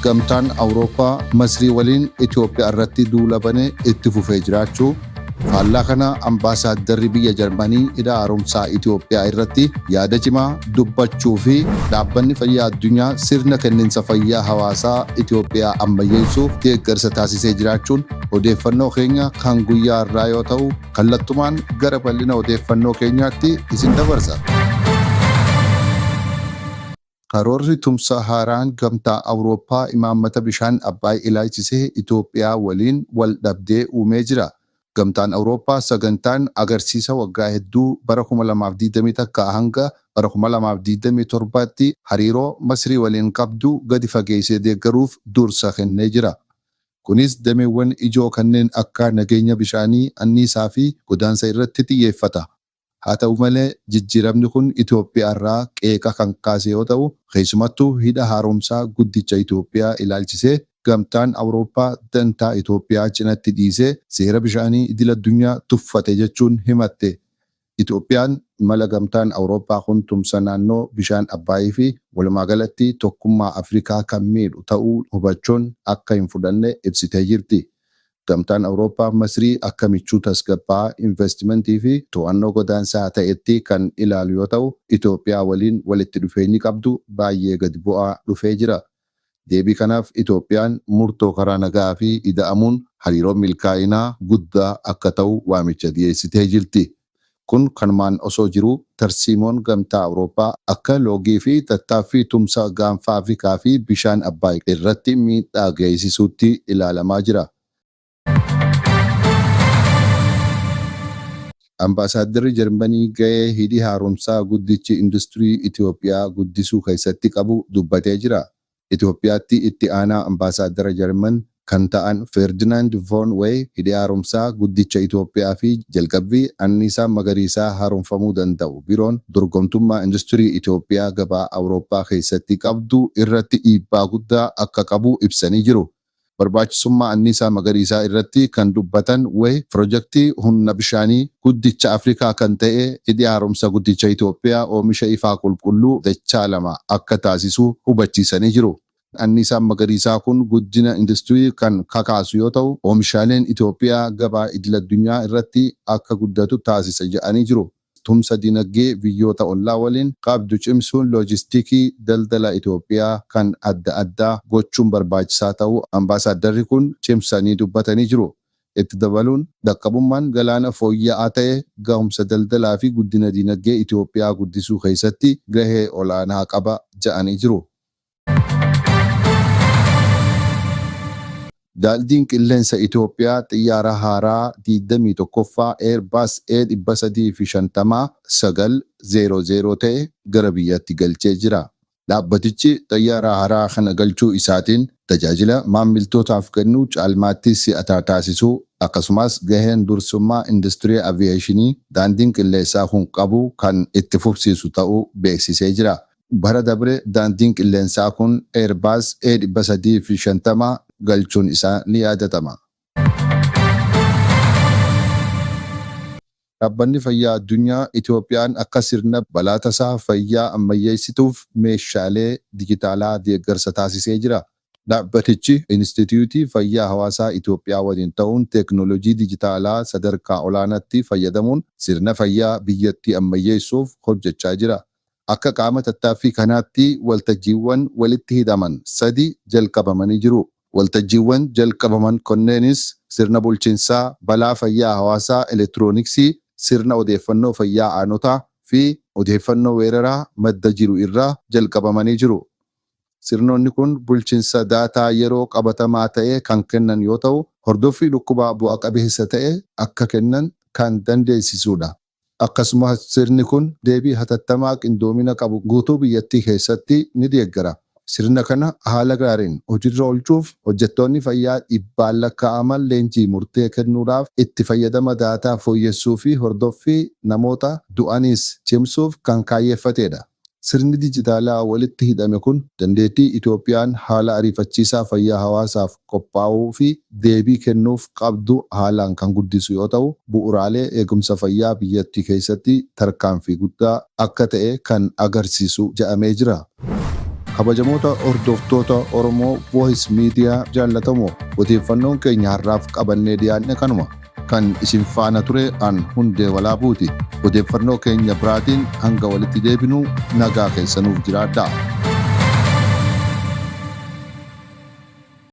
Gamtaan Awurooppaa Masrii waliin Itoophiyaa irratti duula bane itti fufee jiraachuu, faallaa kana ambaasaaddarri biyya Jarmanii hidha haaromsaa Itoophiyaa irratti yaada cimaa dubbachuu fi Dhaabbanni Fayyaa Addunyaa sirna kenninsa fayyaa hawaasaa Itoophiyaa ammayyeessuuf deeggarsa taasisee jiraachuun odeeffannoo keenya kan guyyaa har'aa yoo ta'u, kallattumaan gara bal'ina odeeffannoo keenyaatti isin dabarsa. Karoorri tumsa haaraan Gamtaa Awurooppaa imaammata bishaan Abbaay ilaalchisee Itoophiyaa waliin wal dhabdee uumee jira. Gamtaan Awurooppaa sagantaan agarsiisa waggaa hedduu bara 2021 hanga bara 2027tti hariiroo Masrii waliin qabdu gadi fageessee deeggaruuf dursa kennee jira. Kunis dameewwan ijoo kanneen akka nageenya bishaanii, anniisaa fi godaansa irratti xiyyeeffata. Haa ta'u malee, jijjiiramni kun Itoophiyaarraa qeeqa kan kaase yoo ta'u, keessumattuu Hidha Haaromsaa Guddicha Itoophiyaa ilaalchisee Gamtaan Awurooppaa dantaa Itoophiyaa cinatti dhiisee seera bishaanii idil-addunyaa tuffate jechuun himatte. Itoophiyaan imala Gamtaan Awurooppaa kun tumsa naannoo bishaan Abbaayiifi walumaagalatti tokkummaa Afrikaa kan miidhu ta'uu hubachuun akka hin fudhanne ibsitee jirti. Gamtaan Awurooppaa Masrii akka michuu tasgabbaa'aa invastimantii fi to'annoo godaansaa ta'etti kan ilaalu yoo ta'u, Itoophiyaa waliin walitti dhufeenyi qabdu baay'ee gadi bu'aa dhufee jira. Deebii kanaaf Itoophiyaan murtoo karaa nagaa fi ida'amuun hariiroo milkaa'inaa guddaa akka ta'u waamicha dhiyeessitee jirti. Kun kanumaan osoo jiruu tarsiimoon Gamtaa Awurooppaa akka loogii fi tattaaffii tumsa Gaanfa Afrikaa fi bishaan Abbaay irratti miidhaa geessisuutti ilaalamaa jira. Ambaasaaddarri Jarmanii gahee hidhi haaromsaa guddichi industirii Itoophiyaa guddisuu keessatti qabu dubbatee jira. Itoophiyaatti itti aanaa Ambaasaaddara Jarman kan ta'an Feerdinaand Voon Weey hidhi haaromsaa guddicha Itoophiyaa fi jalqabbii anniisaa magariisaa haaromfamuu danda'u biroon dorgomtummaa industirii Itoophiyaa gabaa Awurooppaa keessatti qabdu irratti dhiibbaa guddaa akka qabu ibsanii jiru. Barbaachisummaa anniisaa magariisaa irratti kan dubbatan Weey, pirojektii humna bishaanii guddicha Afrikaa kan ta'e Hidhi Haaromsa Guddicha Itoophiyaa oomisha ifaa qulqulluu dachaa 2 akka taasisu hubachiisanii jiru. Anniisaan magariisaa kun guddina industirii kan kakaasu yoo ta'u, oomishaaleen Itoophiyaa gabaa idil-addunyaa irratti akka guddatu taasisa jedhanii jiru. Tumsa dinagdee biyyoota ollaa waliin qabdu cimsuun loojistikii daldala Itoophiyaa kan adda addaa gochuun barbaachisaa ta'uu ambaasaaddarri kun cimsanii dubbatanii jiru. Itti dabaluun, dhaqqabummaan galaana fooyya'aa ta'e gahumsa daldalaa fi guddina dinagdee Itoophiyaa guddisuu keessatti gahee olaanaa qaba jedhanii jiru. Daandiin Qilleensa Itoophiyaa xiyyaara haaraa 21ffaa Airbus A 350 9 0 0 ta'e gara biyyatti galchee jira. Dhaabbatichi xayyaara haaraa kana galchuu isaatiin tajaajila maammiltootaaf kennu caalmaatti si'ataa taasisuu akkasumas gaheen dursummaa industirii aviyeeshinii daandiin qilleessaa kun qabu kan itti fufsiisu ta'uu beeksisee jira. Bara dabre daandiin qilleensaa kun Airbus A 350 galchuun isaa ni yaadatama. Dhaabbanni Fayyaa Addunyaa Itoophiyaan akka sirna balaa tasaa fayyaa ammayyeessituuf meeshaalee dijitaalaa deeggarsa taasisee jira. Dhaabbatichi Inistiitiyuutii Fayyaa Hawaasaa Itoophiyaa waliin ta'uun teeknooloojii dijitaalaa sadarkaa olaanaatti fayyadamuun sirna fayyaa biyyattii ammayyeessuuf hojjechaa jira. Akka qaama tattaaffii kanaatti waltajjiiwwan walitti hidhaman sadi jalqabamanii jiru. Waltajjiiwwan jalqabaman kunneenis sirna bulchinsaa balaa fayyaa hawaasaa elektirooniksii, sirna odeeffannoo fayyaa aanotaa, fi odeeffannoo weeraraa madda jiru irraa jalqabamanii jiru. Sirnoonni kun bulchinsa daataa yeroo qabatamaa ta'e kan kennan yoo ta'u, hordoffii dhukkubaa bu'a qabeessa ta'e akka kennan kan dandeessisudha. Akkasumas sirni kun deebii hatattamaa qindoomina qabu guutuu biyyattii keessatti ni deeggara. Sirna kana haala gaariin hojirra oolchuuf hojjettoonni fayyaa dhibbaan lakkaa'aman leenjii murtee kennuudhaaf itti fayyadama daataa fooyyessuu fi hordoffii namoota du'aniis cimsuuf kan kaayyeffateedha. Sirni dijitaalaa walitti hidhame kun dandeettii Itoophiyaan haala ariifachiisaa fayyaa hawaasaaf qophaa'uu fi deebii kennuuf qabdu haalaan kan guddisu yoo ta'u, bu'uuraalee eegumsa fayyaa biyyattii keessatti tarkaanfii guddaa akka ta'e kan agarsiisu jedhamee jira. Kabajamoota hordoftoota Oromoo Voice Media jaallatamoo, odeeffannoon keenya har'aaf qabannee dhiyaanne kanuma. Kan isin faana ture an Hundee Walaabuuti. Odeeffannoo keenya biraatiin hanga walitti deebinu nagaa keessanuuf jiraadhaa.